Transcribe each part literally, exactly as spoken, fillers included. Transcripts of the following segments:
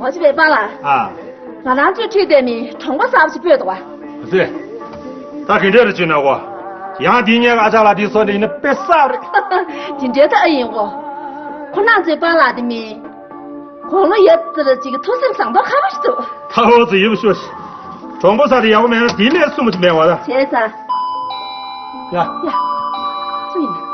ཝ་ཅི་པའི་པཱ་ལགས། ཨ། ང་རང་ཚོའི་འཁྲིས་དེ་ནི་གྲོང་པ་གསར་པ་ཞིག་སྤོས་འདུག་པ། ཟེ། ད་ག་འདྲ་རེ་བྱས་ན་གོ། ཡང་དེ་ཉལ་ཨ་ཅག་ལགས་དེ་སོང་ནས་ཡིན་ན་དཔེ་གསར་རེད། དེ་འདྲའི་ད་ཨེ་ཡིན་གོ། ཁོ་རང་ཚོའི་པཱ་ལགས་དེ་མིན། དགུང་ལོ་ཡོད་ཙི་ར་ཅིག་གི་ཐུགས་སེམས་བཟང་པོ་ཁ་པོ་ཞིག་འདུག་ད་འོ་ཙི་ཡིན་པ་ཤོད་ཤིག་གྲོང་པ་ས་དེ་ཡག་པོ་མེད་ན་དེ་ལས་སུ་མ་ཅིག་མེད་པ་ད། བྱས་ཙང་། ཡ། ཡ། སུ་ཡིན།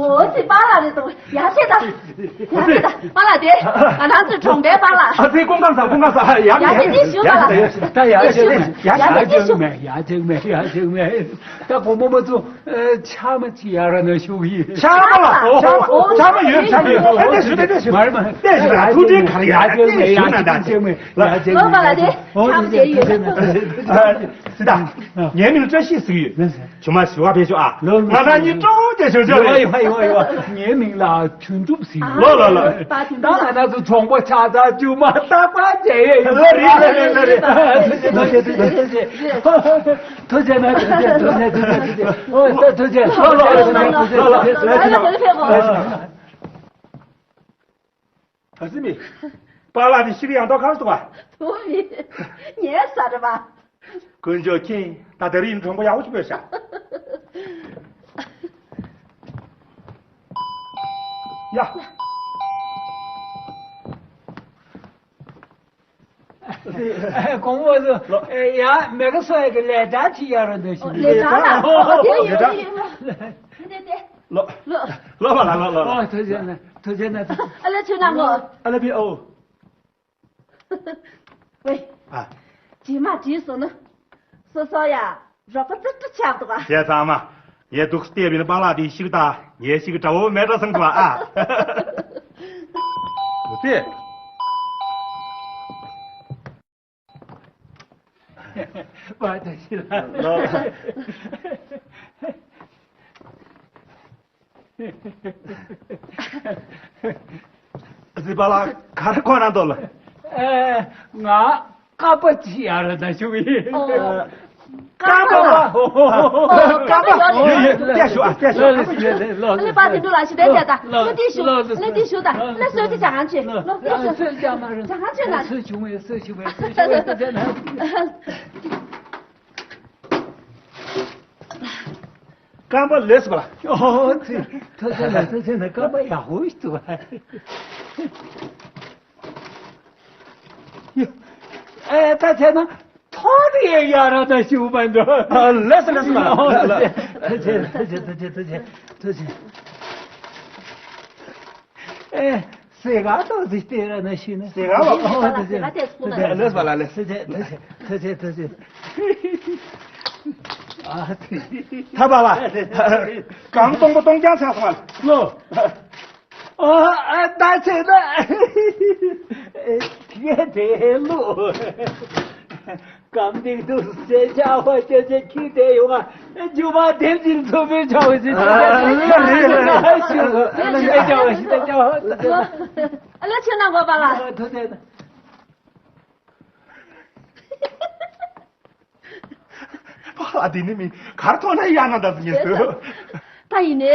འོ་ཙི་པཱ་ལགས་རེད་འདུག་ཡ་ཤེས་ད། ཡ་ཤེས་ད་པཱ་ལགས་དེ། ང་རང་ཚོའི་གྲོང་པའི་པཱ་ལགས། ཨ་ཙི་སྐུ་ཁམས་བཟང་སྐུ་ཁམས་བཟང་། ཡ་ཡ་ཤེས་ཤེས་ཞུ་པཱ་ལགས། ད་ཡ་ཤེས་ཡ་ཤེས་ཞུ། མེད་ཡ་ཅིག་མེད་ཡ་ཅིག་མེད་ཡ་ཅིག་མེད། ད་དགོང་མོ་མ་ཚོ་ཆ་མ་ཅིག་ཡ་ར་ན་ཞུ་གི་ཡིན། ཆ་མ་ལ་ཆ་མ་ཆ་མ་ཡོད་ཆ་མ་ཡོད། ཨ་ལས་ཞུ་ལས་ཞུ། མ་རེད་མ་རེད། ལས་ཞུ་ལ་ཐུགས་རྗེ་ག་རེ་ཡ་ལས་ཞུ་ན་ད་ཅིག་མེད་ཡ་ཅིག་མེད། ལོ་པཱ་ལགས་དེ་ཆ་མ་དེ་ཡོད། ཟི་ད། ངའི་མིང་བཀྲ་ཤིས་ཟེར་གི་ཡོད། ཇོ་མོ་ཞི་བ་ཕེབས་ཤོག་ཨ། ལོ་ང་རང་གཉིས་སྤྲོ་བོ་བྱས་ཞོག་ཅོག་ཡོ་ཡོ་ཡོ་ཡོ། ངའི་མིང་ལ་དོན་གྲུབ་ཟེར་ཡོད། ལོ་ལོ་ལོ། ད་ང་རང་ཚོ་གྲོང་པ་ཆགས་ཚར་ཇོ་མོ་རྟག་པར་མཇལ་ཡས་ཡིན། ལོ་རེད་ལོ་རེད་ལོ་རེད། ཐུགས་རྗེ་ཆེ་ཐུགས་རྗེ་ཆེ། ཐུགས་རྗེ་ཆེ་ཐུགས་རྗེ་ཆེ་ཐུགས་རྗེ་ཆེ། ཨོ་ཐུགས་རྗེ་ཆེ། ལོ་ལོ་ལོ་ལོ་ལོ་ལོ། ད་སི་མི། པཱ་ལགས་དེ་ཤི་གི་ཡང་ཐོག་ཁ་སོང་བ། ཐུག་མི། ཉལ་ས་རེད་པ། དཀོན་མཆོག་མཁྱེན། ད་དེ་རིང་གྲོང་པ་ཡག་པོ་ཞིག་སྤོས་ཤག་ཡ། དགོང་མོ་ཚོ། ཡ་མེ་ཀ་སོ་ཡ་གི་ལས་གྲྭ་ཅིག་ཡོད་རེད་འདུག་ཞུ། ལས་གྲྭ་ལ། ཨོ་དེ་ཡོད་དེ་ཡོད། དེ་དེ། ལོ། ལོ། ལོ་བ་ལ་ལོ་ལོ་ལོ། ཨོ་ཐུགས་རྗེ་ཆེ་ཐུགས་རྗེ་ཆེ། ཨ་ལ་ཆོས་གནང་གོ། ཨ་ལ་བི་ཨོ། ཝེ། ཨ། རྗེས་མ་བྲིས་སོང་ན། སོ་སོ་ཡ་རོགས་པ་རྩེ་གྲ་ཆགས་འདུག་ག་བྱས་ཙང་མ། ངས་འདུག་སྟེ་བིན་པཱ་ལགས་དེ་ཤི་གི་ད་ངས་ཤི་གི་དགྲ་བོ་མེད་འདྲ་སང་འདུག་ཨ། འོ་དེ། པ་དེ་ཤི་ལ། ལོ། ཟི་པ་ལ་གར་ཁོ་ན་དོ་ལ། ཨེ། ང་ཀ་པ་ཅི་ཡ་ར་ད་ཞུ་གི། ཨོ། ཀ་པ། ཀ་པ། ཡོད་ཡོད། བལྟས་ཞུ་ཨ་བལྟས་ཞུ། ཨ་ལེ་པ་དེ་འདུག་ལ་ཞུ་བལྟས་བལྟས་ད། ལོ་དེ་ཞུ། ལོ་དེ་ཞུ་ད། ལོ་སོས་ཀྱི་ཇ་གང་ཆེ། ལོ་དེ་ཞུ། སོས་ཀྱི་མ་རེད། ཇ་གང་ཆེ་ན། སོས་ཆུང་བས་སོས་ཆུང་བས་སོས་ཆུང་བས་ད་ན། རྐང་པ་ལས་པ་ལ། ཨོ་ཙི། ཐུགས་རྗེ་ཆེ་ཐུགས་རྗེ་ཆེ། རྐང་པ་ཡག་པོ་ཞིག་འདུག་ཨ། ཨེ་ད་བྱས་ན་ཐོག་རེ་ཡ་ར་ད་ཞུ་མ་འགྲོ། ཨ་ལས་ལས་པ་ལ། ཨོ་ལ་ལ། ཐུགས་རྗེ་ཐུགས་རྗེ་ཐུགས་རྗེ་ཐུགས་རྗེ་ཐུགས་རྗེ། ཨེ། ཟས་ག་ཏོག་ཙི་སྟེར་ར་ན་ཤི་ན། ཟས་ག་ལ། ཨོ་ཟས་ག་ཏོག་ཙི་སྟེར་ར་ན་ལས་པ་ལ་ལས། ཐུགས་རྗེ་ཐུགས་རྗེ་ཐུགས་རྗེ་ཐུགས་རྗེ། ཨ་ཐུགས་རྗེ། ཐ་པ་ལ། གང་སྟོང་པོ་སྟོང་རྐྱང་ཆགས་སོང་ཨ། ལོ། ཨ་ཨ་ད་ཚེ་ད། ཁྱེད་དེ་ལོ། གམ་དེ་དུ་སེ་ཆ་བ་ཅེ་ཅེ་ཁྱི་དེ་ཡོང་ང་། རྒྱུ་མ་དེབ་ཅིག་འཚོ་བའི་ཆ་བ་ཞིག་ཨ་ལ་ཆེ་ན་གོ་པ་ལ། ཐོ་དེ་ན། པ་ལ་དེ་ནི་མི་གར་ཐོན་ན་ཡ་ན་ད་ཟིན་ངེས་སུ། ད་ཡིན་ནི།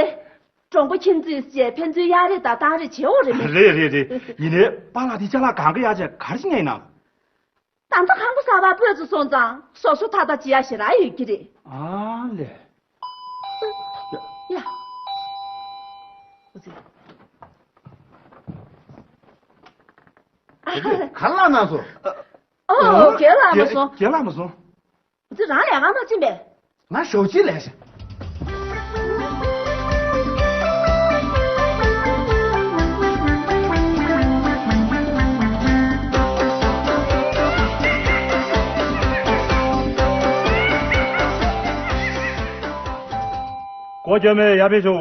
གྲོང་པ་ཁྱིམ་མཚེས་བཅས་ཕན་ཚུན་གཡར་རེས་དང་གཏམ་རེས་བྱེད་འོ་རེད་མི། རེད་རེད་རེད། ཡིན་ནི་པ་ལ་དེ་ཅ་ལག་གང་གི་ཡ་ཅེ་གར་ཞིག་ཉན་ན། ད་ལྟ་ཁང་པ་གསར་པ་སྤོས་ཚུལ་སོང་ཙང་སོ་སོ་ཐག་ཐག་བྱེད་ཡ་ཞེ་དྲག་ཡོད་ཀྱི་རེད། ཨ་ལས། ཡ། ག་ལ་ན་སོ། ཨོ་རྒན་ལགས་མ་སོང་། རྒན་ལགས་མ་སོང་། ཚེ་རང་ལས་ཀ་མ་ཕྱིན་པས། ང་ཞོགས་ཇ་ལས་ཤིག་གོ་རྒྱ་མའི་ཡ་ཕེ་ཤོ།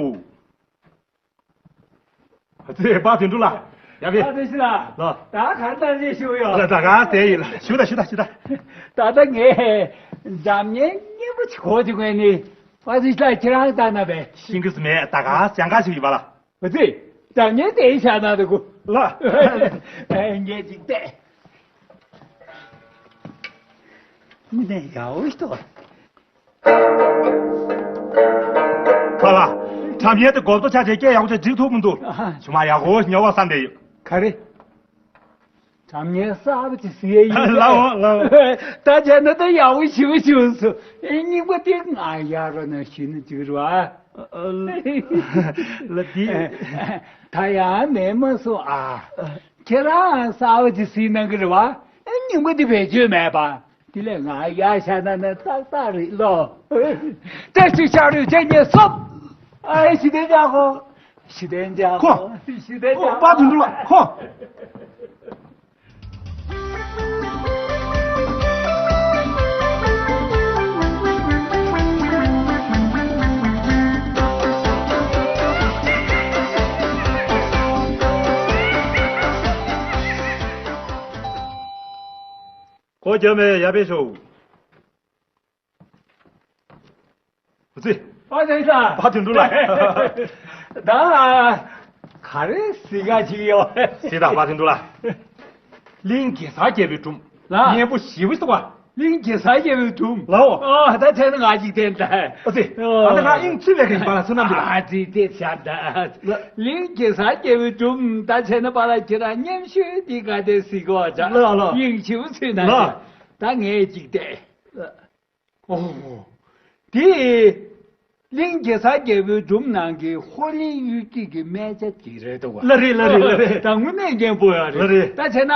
ཨ་ཙི་པ་དོན་གྲུབ་ལགས། ཡ་ཕེ། ཨ་ཙི་ལགས། ལགས། ད་ག་ད་ཅི་ཞུ་ཡོད། ད་ག་དེ་ཡིན་ལ་ཞུ་ད་ཞུ་ད་ཞུ་ད། ད་ད་ངས་འཛམ་གླིང་སྙན་པོ་ཅིག་གོ་ཅིག་ངས་ནི་པ་ཙི་ལགས་ཁྱེད་རང་ལྟ་ན་བས། ཤིང་གིས་མེད་ད་ག་ཅང་ག་ཞིག་ཡིན་པ་ལ། ཨ་ཙི། འཛམ་གླིང་དེ་ཤ་ན་ད་གུ། ལ། ངས་ཅིག་བལྟས། མི་ནས་ཡག་པོ་ཞིག་འདུག་ཁ་ལ། དྲ་བརྙན་དེ་གོ་བརྡ་ཆ་བྱས་སྐད་ཡག་པོ་ཅིག་འགྲིག་ཐུབ་མི་འདུག་ཨ་ཧ། ཆུང་མ་ཡག་པོ་ཉོ་བ་བསམ་བསྡད་ཡོད། ག་རེ། དྲ་བརྙན་གསར་པ་ཅིག་གཟིགས་ཡས་ཡིན། ལའོ་ལའོ། ད་བྱས་ན་ད་ཡག་པོ་ཞེ་པོ་བྱུང་སོང་། ཨེ་རྙིང་པ་དེ་ང་ཡར་རོ་ན་ཞུས་ན་འགྲིག་རེད་པ། ལ་འདི། ད་ཡང་མེད་མ་སོང་ཨ། ཁྱེད་རང་གསར་པ་ཅིག་གཟིགས་གནང་གི་རེད་པ། ཨེ་རྙིང་པ་དེ་བེད་སྤྱོད་མེད་པ། དེ་ལས་ང་ཡར་བཞག་ན་ན་ཏག་ཏག་རེད་ལོ། བཀྲ་ཤིས་ཤ་རུས་ཅན་གཉིས་སོབ། ཨའི་ཞི་བདེ་འཇགས་གོ། ཞི་བདེ་འཇགས་གོ། ཁོ། ཞི་བདེ་འཇགས་གོ། པ་དུང་འགྲོ་ལ་ཁོ། ཁོ་རྒྱབ་མེད་ཡ་པེ་ཤོ། ཨ་ཙི། ཨ་ཙི་ས། པ་དུང་འགྲོ་ལ། ད། ག་རེ་གཟིགས་ག་ཅིག་ཡོད། ཟེར་ད་པ་དུང་འགྲོ་ལ། གླིང་གེ་སར་རྒྱལ་པོའི་སྒྲུང་། ལ། སྙན་པོ་ཞེ་པོ་འདུག་པ། གླིང་གེ་སར་རྒྱལ་པོའི་སྒྲུང་། ལའོ། ཨ་ད་བྱས་ན་ང་ཅིག་བསྟན་ད། ཨ་ཙི། ཨ་ད་ང་དབྱིངས་ཚིག་ལས་ཀ་ཡིན་པ་ལ་བསོད་ནམས་འདུག་ཨ་ཙི་དེ་བྱ་ད། ལ། གླིང་གེ་སར་རྒྱལ་པོའི་སྒྲུང་ད་བྱས་ན་པ་ལ་ཁྱེད་རང་སྙན་ཞུ་འདི་ག་དེ་གཟིགས་གོ་ཅག་ལ་ལ། དབྱིངས་ཞེ་པོ་ཚུད་ན། ལ། ད་ངས་ཅིག་བལྟས། ཨོ། དེ། གླིང་གེ་སར་རྒྱལ་པོའི་སྒྲུང་ནང་གི་ཧོར་གླིང་གཡུལ་འགྱེད་ཀྱི་སྨན་ཆ་དེ་རེད་འདུག་པ། ལ་རེད་ལ་རེད་ལ་རེད། ད་དངོས་གནས་སྙན་པོ་ཡོད་རེད། ལ་རེད། ད་བྱས་ན་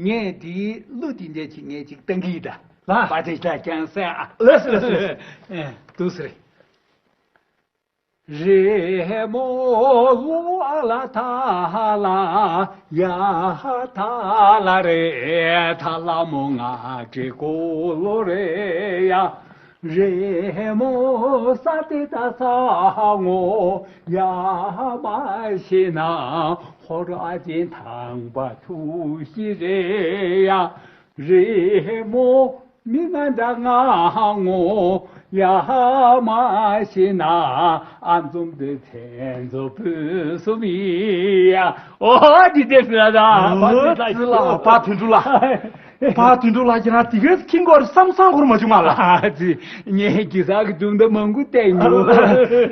ངས་དེའི་གླུ་དེ་འདྲ་ཅིག་ངས་ཅིག་བཏང་གི་ཡིན་ད། ལ། པ་དེ་ཤ་ཀྱང་སེ་ཨ། ལ་སི་ལ་སི་ལ་སི། ཨེ། འདུག་སེ་རེད། རི་མོ་ལ་ཐ་ལ་ཡ་ཐ་ལ་རེ་ཐ་ལ་མོ་ང་དྲི་ཀོ་ལོ་རེ་ཡ། རི་མོ་ས་ཏི་ད་ས་ངོ་ཡ་མ་ཤི་ན་ཧོར་ཨ་ཅེ་ཐང་པ་ཐུ་ཤི་རེ་ཡ། རི་མོ་མི་ང་འདྲ་ང་ངོ་ཡ་མ་ཤི་ན་ཨ་འཛོམས་དེ་མཚན་ཚོ་བུ་སུ་མི་ཡ། ཨོ་དེ་དེ་ཕི་ལ་ད། ཨོ་ཙི་ལ་པ་དུང་འགྲོ་ལ། པ་དུང་འགྲོ་ལ་ཁྱེད་རང་དེ་གས་ཁྱིང་གོར་བསམ་བསམ་གོར་མ་བྱུང་ང་ལ། ཨ་ཙི། ངས་གེ་སར་གྱི་སྒྲུང་ད་མང་པོ་བལྟས་མྱོང་།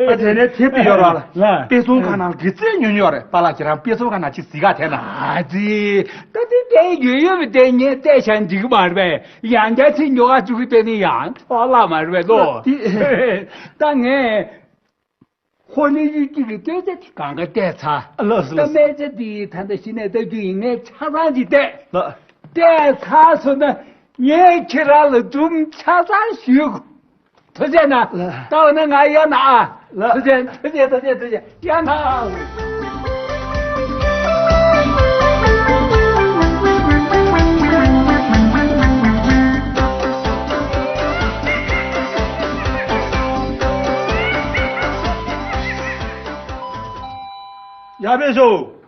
ཨ་དེ་ནས་དེབ་དེ་ཡོད་ར་ལ། ལ། དཔེ་ཚོང་ཁང་ནང་གི་རྩེ་ཉོ་ཉོ་རེད་པ་ལ། ཁྱེད་རང་དཔེ་ཚོང་ཁང་ནང་ཅིག་གཟིགས་ག་དེ་ན། ཨ་ཙི། ད་དེ་དེ་ཡོད་ཡོད་པའི་དེ་ངས་བལྟས་བཞག་འགྲིག་གི་མ་རེད་པས། ཡང་བསྐྱར་ཚིག་ཉོ་ག་བཅུག་གི་དེ་ནི་ཡང་ཐོག་ལ་མ་རེད་པས་ལོ། ད་ངས་ཧོར་གླིང་གཡུལ་འགྱེད་ཀྱི་སྟོན་ཆ་དེ་གང་ག་བལྟས་ཚར། ལགས་སོ་ད་ལགས་སོ། སྨན་ཆ་དེ་ད་ལྟ་གཞི་ནས་ལྟ་རྒྱུ་ཡིན། ངས་ཆ་ཚང་ཅིག་བལྟས། ལགས། བལྟས་ཚར་སོང་ན་ངས་ཁྱེད་རང་ལ་སྒྲུང་ཆ་ཚང་ཞུ་དགོས། ཐུགས་རྗེ་གནང་། ལགས། ད་འོ་ན་ང་ཡོད་ན་ཨ། ལགས། ཐུགས་རྗེ་ཐུགས་རྗེ་ཐུགས་རྗེ་ཐུགས་རྗེ་ཡོད་ན་ཨ། ཡ་པེ་ཤོ།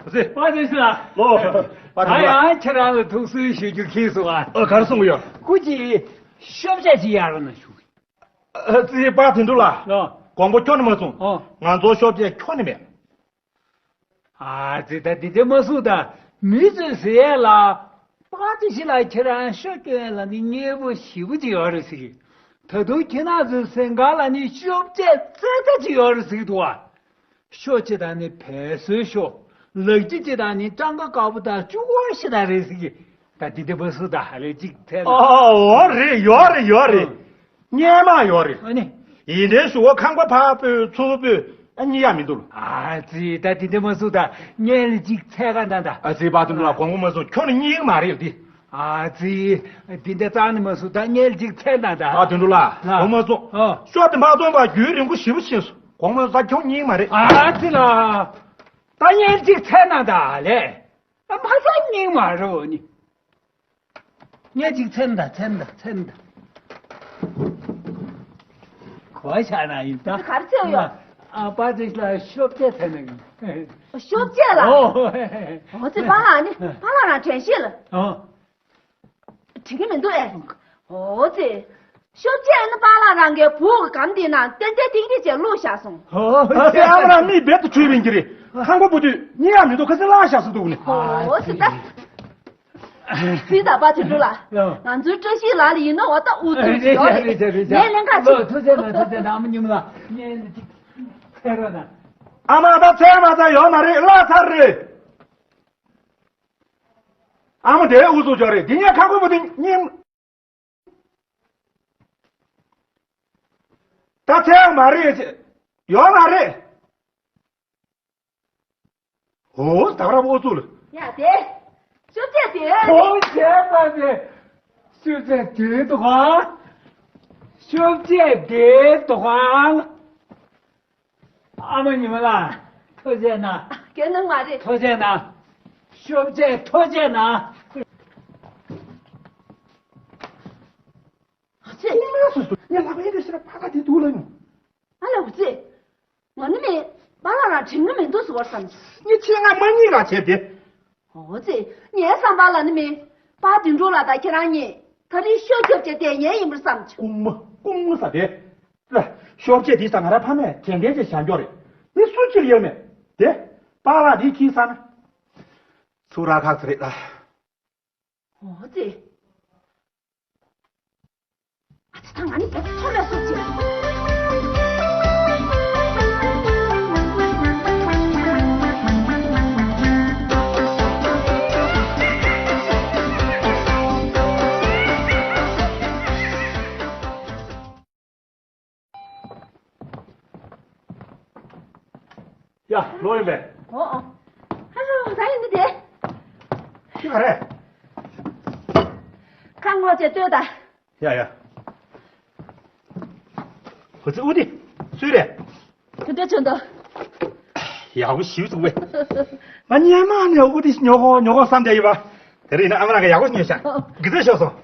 ཟེ། པ་དེ་ཤི་ལ། ལོ། པ་ད་དེ་ལ། ཡང་ཁྱེད་རང་ལ་ཐུགས་གསོ་ཞུ་རྒྱུ་ཁེལ་སོང་ཨ། ཨ་ག་རེ་གསུང་གི་ཡོད། སྐུ་མཁྱེན། ཤོབ་ཆ་ཅིག་ཡར་ན་ཞུ། ཨ་ཙི་པ་དོན་གྲུབ་ལགས། ལོ། དགོངས་པ་ཁྱོན་ནས་མ་གསུང་། ཨོ། ང་ཚོ་ཤོབ་ཆ་ཁྱོན་ནས་མེད། ཨ་ཙི་ད་འདི་འདྲ་མ་གསུང་ད། མི་ཚོས་ཟེར་ཡས་ལ། པ་དེ་ཤི་ལ་ཁྱེད་རང་ཤོབ་སྐྱོན་ལ་ནི་མཉེས་པོ་ཞེ་པོ་ཅིག་ཡོད་རེད་ཟེར་གི། ད་དུང་ཁྱེད་རང་ཚོའི་སེམས་ཁ་ལ་ནི་ཤོབ་ཆ་རྩེ་ད་ཅིག་ཡོད་རེད་ཟེར་གི་འདུག་ཨ། ཤོབ་ཆ་དང་ནི་བལ་གསོལ་ཤོབ། ལག་སྤྱི་གཅིག་དང་ནི་སྤྲང་ཀ་དཀར་པོ་དང་བཅུ་སྐོར་ཞིག་དང་རེད་ཟེར་གི། ད་འདི་འདྲ་མ་གསུང་ད་ཧ་ལས་ཅིག་ཚད་ལ། ཨོ་རེད་ཡོད་རེད་ཡོད་རེད། ཨ། སྔོན་མ་ཡོད་རེད། ཨ་ནི། ཡིན་དེ་ཞུ་བ་ཁང་པ་ཕར་སྤོས་ཚུར་སྤོས་ཨ་གཉིས་ཡ་མི་འདུག་ཨ་ཙི་ད་འདི་འདྲ་མ་གསུང་ད་སྔོན་ལ་ཅིག་ཚད་ག་ད་ད། ཨ་ཙི་པ་དོན་གྲུབ་ལགས་དགོངས་པ་མ་གསུང་ཁྱོད་ནི་གཉིས་མ་རེད་འདི། ཨ་ཙི། འདི་འདྲ་རྩ་ནས་མ་གསུང་ད་སྔོན་ལ་ཅིག་ཚད་ད་ད། པ་དོན་གྲུབ་ལགས་ལ། དགོངས་པ་མ་གསུང་། ཨ། ཤོབ་དེ་མ་བཙོངས་པར་རྒྱུན་རིང་པོ་ཞེ་པོ་ཕྱིན་སོང་། དགོངས་པ་ད་ཁྱོད་གཉིས་མ་རེད། ཨ་ཙི་ལ། ད་སྔོན་ལ་ཅིག་ཚད་ན་ད་ལས། ཨ་མ་ས་གཉིས་མ་རེད་འོ་ནི། ངས་ཅིག་ཚན་ད་ཚན་ད་ཚན་ད། གོ་ཤ་ན་ཡིན་ད། ག་རེ་ཚད་ཡོད། ཨ་པ་ཏི་ལ་ཤོབ་ཆ་ཚན་ན་ཡིན། ཤོབ་ཆ་ལ། ཨོ། ཨོ་ཙི་པ་ལ་ནི་པ་ལ་རང་དྲན་ཤེས་ལ། ཨོ། དྲན་གི་མི་འདུག་ཨེ། ཨོ་ཙི། ཤོབ་ཆ་ནི་པ་ལ་རང་གི་བུ་གི་གམ་དེ་ན་ཏན་ཏན་ཏིང་ཏིང་བྱས་བླུགས་བཞག་སོང་། ཨོ་ཙི་ཨ་མ་རང་མིག་རྦད་དུ་འཁྲུལ་བའི་གི་རེད། ཁང་པ་བུ་དུས་གཉིས་ཡ་མི་འདུག་ཁ་སེ་བརླག་བཞག་སོང་འདུག་ནི། ཨོ་ཙི་ད། སྲིད་ད་པ་དོན་གྲུབ་ལགས། ལགས། ང་ཚོའི་བཀྲ་ཤིས་ལགས་ལ་ཡིན་ན་འོ་ད་ཨུ་ཚུགས་ཡོད་རེད། རེད་ཆེ་རེད་ཆེ། ངས་ལན་ཁ་ལོ་ཅིག་ཐུགས་རྗེ་གནང་། ཐུགས་རྗེ་གནང་། ཨ་མ་ཉི་མ་ལགས། ངས་ཅིག་ཕེབས་རོགས་གནང་། ཨ་མ་ད་ཚལ་མ་ཚ་ཡོད་མ་རེད། བརླག་ཚར་རེད། ཨ་མ་དེ་ཨུ་ཚུགས་ཡོད་རེད། འདི་ངས་ཁ་ཁུ་པོ་དེ་གཉིས། ད་ཚལ་མ་རེད། ཡོད་མ་རེད། ཨོ་ད་ར་ཨུ་ཚུགས་ལ། ཡ་དེ། ཤོབ་ཅེ་དེ། ཨོ་བྱས་པ་དེ། ཤོབ་ཅེ་དེ་འདུག་ག་ཤོབ་ཅེ་དེ་འདུག་ག་ཨ་མ་ཉི་མ་ལགས། ཐུགས་རྗེ་གནང་། གལ་གནང་མ་རེད། ཐུགས་རྗེ་གནང་། ཤོབ་ཅེ་ཐུགས་རྗེ་གནང་། ཨ་ཙི། ཁོང་མ་སོ་སོ་ངས་ལབ་ཡིན་དེ་ཤི་ར་ཕ་ག་དེ་འདུག་ལ་ཡོང་། ཨ་ལ་ཨུ་ཙི། ང་ནི་མེད། པཱ་ལགས་རང་དྲན་གི་མི་འདུག་ཟེར་བསམ། ངས་ཁྱེད་ང་མ་གཉིས་ལ་བྱས་ཏེ། ཨོ་ཙི། ངའི་བསམ་པ་ལ་ནི་མེད། པ་དོན་གྲུབ་ལགས་དང་ཁྱེད་རང་གཉིས་ད་རིང་ཤོབ་ཅེ་བྱས་ཏེ་ངའི་ཡིན་པར་བསམ་བྱུང་། ཀུང་མོ་ཀུང་མོ་ཟ་དེ། ཤོབ་ཅེ་དེ་ས་ང་ར་ཕ་མས་དྲན་རྟེན་ཅིག་བཞག་འགྱོ་རེད། ངས་སུ་ཅིག་ཡོད་མེད། དེ། པཱ་ལགས་དེ་ཁྱི་ས་ན། ཚུར་ར་ཁག་ཚ་རེད་ལ། ཨོ་ཙི། ཨ་ཙི་ད་ང་ནི་བེད་ཐོབ་ལ་སོགས་ཀྱི། ཡ། ལོ་ཡིན་པས། ཨོ་ཨོ། ཧ་རོ་ད་ཡིན་འདི་དེ། ཤི་ག་རེད། ཁ་ངོ་ཅེ་ལྟོས་ད། ཡ་ཡ། ཁོ་ཚོ་ཨུ་དི་སུས་རེད། དེ་འདྲ་བྱོན་ད། ཡག་པོ་ཞིབ་ཚུགས་པས། ང་སྙན་མ་ནས་ཨུ་དི་ཉོ་གོ་ཉོ་གོ་བསམ་བསྡད་ཡོད་པ། དེ་རིང་ནི་ཨ་མ་རང་གིས་ཡག་པོ་ཉོས་ཤག་འགི་ཚོད་ཤོར་སོང་།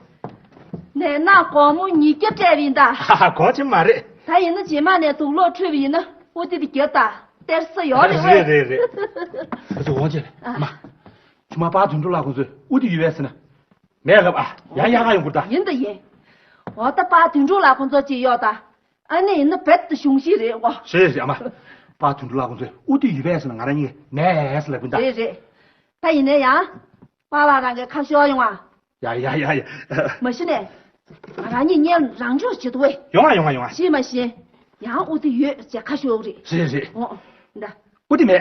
ནས་ན་སྒོར་མོ་ཉིས་བརྒྱ་སྤྲད་པ་ཡིན་ད། ཧ་ཧ། གོང་ཆེན་མ་རེད། ད་ཡིན་ན་རྗེས་མ་ནས་དུག་ལོག་འཁྲུད་པ་ཡིན་ན་ཨུ་ཏི་དེ་རྒྱབ་ད་སྟེར་ས་ཡོད་རེད། རེད་རེད་རེད། ཁོ་ཚོ་འོང་ཅེ། ཨ་མ། ཆུ་མ་པ་དོན་གྲུབ་ལགས་ཁོ་ཚོས་ཨུ་ཏི་ཡོད་པས་ཟེར་ན། མེད་ལབ་ཨ། ཡང་ཡག་ག་ཡོང་གི་རེད་ད། ཡིན་ད་ཡིན། འོ་ད་པ་དོན་གྲུབ་ལགས་ཁོ་ཚོ་ཅིག་ཡོད་ད། ཨ་ནི་ཡིན་ན་རྦད་དེ་གཞུང་ཞིག་རེད་འོ། རེད་རེད་ཨ་མ། པ་དོན་གྲུབ་ལགས་ཁོ་ཚོས་ཨུ་ཏི་ཡོད་པས་ཟེར་ན་ང་རང་གཉིས་མེད་ཟེར་ལབ་གི་ད། རེད་རེད། ད་ཡིན་ན་ཡང་། པཱ་ལགས་རང་གིས་ཁ་ཤོར་ཡོང་ཨ། ཡ་ཡ་ཡ་ཡ། མ་གཞི་ནས། ང་རང་གཉིས་གཉེན་རང་ཕྱོགས་བྱེད་དོ་བས། ཡོང་ཨ་ཡོང་ཨ་ཡོང་ཨ། ཤེས་མ་ཤེས། ཡང་ཨུ་ཏི་ཡོད་ཅེས་ཁ་ཤོར་རེད། རེད་རེད། འོ། འདྲ། ཨུ་ཏི་མེད།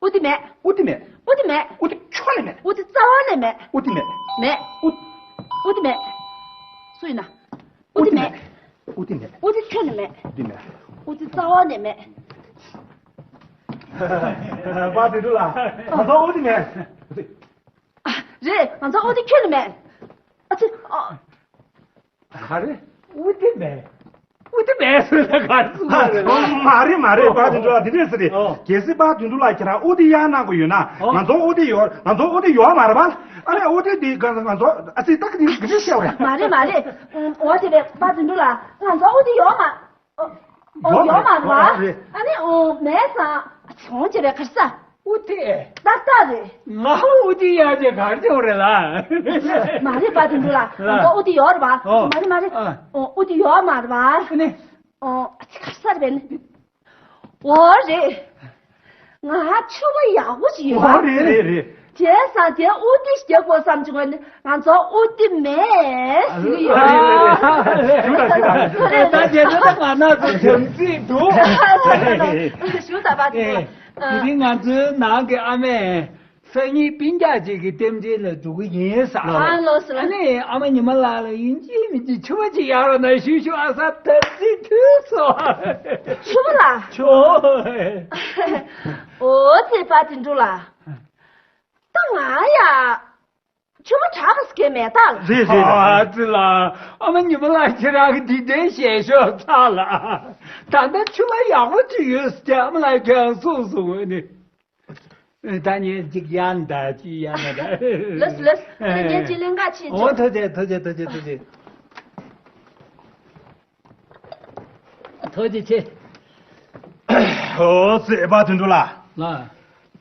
ཨུ་ཏི་མེད། ཨུ་ཏི་མེད། ཨུ་ཏི་མེད། ཨུ་ཏི་ཁྱོན་ནས་མེད། ཨུ་ཏི་རྩ་བ་ནས་མེད། ཨུ་ཏི་མེད། མེད། ཨུ། ཨུ་ཏི་མེད། སུ་ཡིན་ན། ཨུ་ཏི་མེད། ཨུ་ཏི་མེད། ཨུ་ཏི་ཁྱོན་ནས་མེད། ཨུ་ཏི་མེད། ཨུ་ཏི་རྩ་བ་ནས་མེད། པ་དོན་གྲུབ་ལགས། ང་ཚོ་ཨུ་ཏི་མེད། ཨ། རེད། ང་ཚོ་ཨུ་ཏི་ཁྱོན་ནས་མེད། ཨ་ཙི། ཨ། ག་རེ། ཨུ་ཏི་མེད། ཨུ་ཏི་མེད་ཟེར་ན་ག་རེ་ཟེར་བ་རེད། མ་རེད་མ་རེད། པ་དོན་གྲུབ་ལགས་འདི་འདྲས་ཟེར་རེད། ཨོ། གལ་སྲིད་པ་དོན་གྲུབ་ལགས་ཁྱེད་རང་ཨུ་ཏི་གཡར་གནང་དགོས་ཡོད་ན། ཨོ། ང་ཚོ་ཨུ་ཏི་ཡོད། ང་ཚོ་ཨུ་ཏི་ཡོད་མ་རེད་པ། ཨ་ནི་ཨུ་ཏི་འདི་ང་ཚོ་ཨ་ཙི་ད་གི་འདི་འདི་འདྲས་བཤད་པ་རེད། མ་རེད་མ་རེད། ཨོ་དེ་བས་པ་དོན་གྲུབ་ལགས་ང་ཚོ་ཨུ་ཏི་ཡོད་མ། ཨོ། ཨོ། ཡོད་མ་རེད་པ། ཨ་ནི་ཨོ་མེད་ཙང་ཚོང་བྱེད་པའི་ཁར་ས། ཨུ་ཏི། ཏག་ཏག་རེད། ང་ཨུ་ཏི་གཡར་ཅེས་ག་རེ་བྱེད་པ་རེད་ལགས། མ་རེད་པ་དོན་གྲུབ་ལགས། ལགས། ང་ཚོ་ཨུ་ཏི་ཡོད་རེད་པ། ཨོ། མ་རེད་མ་རེད། ཨ། ཨོ་ཨུ་ཏི་ཡོད་མ་རེད་པ། ཨ་ནི། ཨོ་ཨ་ཙི་ཁར་ས་རེད་པས་ནི། འོ་རེད། ང་ཕྱུ་པ་ཡག་པོ་ཞིག་ཡོད་པ། ཨོ་རེད་རེད་རེད། བྱས་ཙང་དེ་ཨུ་ཏི་རྒྱག་དགོས་བསམ་བྱུང་བ་ནི་ང་ཚོ་ཨུ་ཏི་མེད་ཟེར་གི་ཡོད། ཞུ་དང་ཞུ་དང་ཞུ་དང་། ད་རྗེས་ལ་ང་ན་ཚོ་དམ་ཚིག་འདུག་ཞུ་དང་པ་དེ། དེ་རིང་ང་ཚོའི་ནང་གི་ཨ་མས་སང་ཉིན་སྤུན་ཀྱག་ཅིག་གི་རྟེན་འབྲེལ་ལ་འགྲོ་གི་ཡིན་ཟེར། ཨ་ལོ་ཟེར། ཨ་ནི་ཨ་མ་ཉི་མ་ལགས་ལ་ཡིན་གཅིག་མིན་གཅིག་ཕྱུ་པ་ཅིག་གཡར་རོགས་གནང་ཞུ་ཞུ། ཨ་ས་དམ་ཚིག་ཐུག་སོང་། ཕྱུ་པ་ལགས། ཕྱུ། ཨོ་ཙི་པ་དོན་གྲུབ་ལགས། ད་ང་ཡ། ཆུ་མོ་གྲགས་པ་སྐད་མེད་ད། རེད་རེད། ཨ་ཙི་ལ། ཨ་མ་ཉི་མ་ལགས་ཁྱེད་རང་གི་འདི་འདྲའི་ཞལ་ཤོག་ཚ་ལ། ད་ལྟ་ཆུ་མ་ཡག་པོ་ཅིག་ཡོད་ཟེར་ཨ་མ་ལགས་ཁྱེད་རང་གསུངས་སོང་ངོ་ནི། ད་ངས་ཅིག་ཡང་ད་ཅིག་ཡང་ད། ལགས་ལགས། ངས་ཅིག་ལན་འགའ་ཕྱིན་ཆོག་ཨོ་ཐུགས་རྗེ་ཐུགས་རྗེ་ཐུགས་རྗེ་ཐུགས་རྗེ། ཐུགས་རྗེ་ཆེ། ཨོ་ཙི་པ་དོན་གྲུབ་ལགས། ལགས།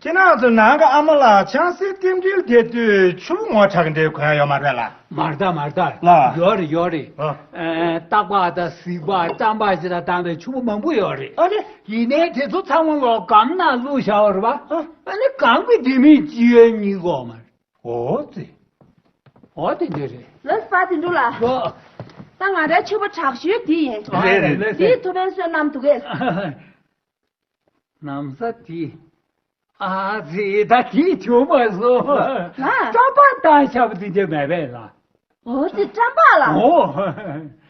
ཁྱེད་རང་ཚོ་ནང་གི་ཨ་མ་ལགས་ཆང་སའི་རྟེན་འབྲེལ་དེ་དུས་ཆུ་བོ་ངོ་ཁྲག་འདྲའི་གོན་ཡོད་མ་རེད་ལ། མ་རེད་ད་མ་རེད་ད། ལགས། ཡོད་རེད་ཡོད་རེད། ཨ། ཨ། སྟག་པ་དང་གཟིག་པ་སྤྲང་པ་ཞིག་དང་བཏང་བའི་ཆུ་བོ་མང་པོ་ཡོད་རེད། ཨ་ནི། ཡིན་ནའི་དེ་ཚོ་ཚང་མ་ལོག་སྒམ་ནང་བླུགས་བཞག་པ་རེད་པ། ཨ། ཨ་ནི་སྒམ་གྱི་ལྡེ་མིག་ཅི་ཡོད་རྙེད་གོ་མ་རེད། ཨོ་ཙི། འོ་དེ་འདྲ་རེད། ལགས་པ་དོན་གྲུབ་ལགས། ལོ། ད་ང་རའི་ཕྱུ་པ་དྲག་ཤོས་དེ་ཡིན། རེད་རེད་ལགས་སེ། དེ་ཐུབ་པས་བསོད་ནམས་འདུག་གས། ན་བཟའ་དེ། ཨ་ཙི་ད་དེ་བྱུང་མ་སོང་། ང་། སྐྲ་འབག་བཏང་བཞག་པ་དེ་འདྲ་མེད་པས་ལགས། འོ་དེ་སྐྲ་འབག་ལགས། འོ།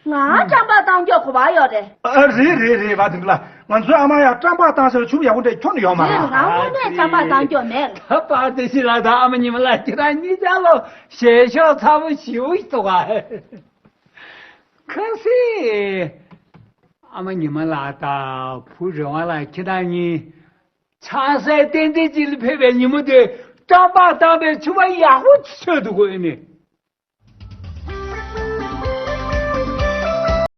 ང་སྐྲ་འབག་བཏང་རྒྱུ་གོ་བ་ཡོད་རེད། ཨ་རེད་རེད་རེད་པ་དོན་གྲུབ་ལགས། ང་ཚོའི་ཨ་མ་ཡང་སྐྲ་འབག་བཏང་ཟེར་བ་ཕྱུ་པ་ཡག་པོ་འདྲ་ཁྱོན་ནས་ཡོད་མ་རེད། རེད་ང་དངོས་གནས་སྐྲ་འབག་བཏང་རྒྱུ་མེད། ད་པར་དེ་ཞིག་ལ་ད་ཨ་མ་ཉི་མ་ལགས་ཁྱེད་རང་གཉིས་ཆ་ལོ་ཞལ་ཤོག་ཚ་པོ་ཞེ་པོ་ཞིག་འདུག་ག་ཁ་སང་ཨ་མ་ཉི་མ་ལགས་དང་བུ་རེ་བ་ལགས་ཁྱེད་རང་གཉིས་ཆང་སའི་རྟེན་འབྲེལ་ཅིག་ལ་ཕེབས་པའི་ཉིན་མོ་དེ་སྐྲ་འབག་བཏང་བའི་ཕྱུ་པ་ཡག་པོ་ཅིག་ཆགས་འདུག་གོ་ཨེ་ནི།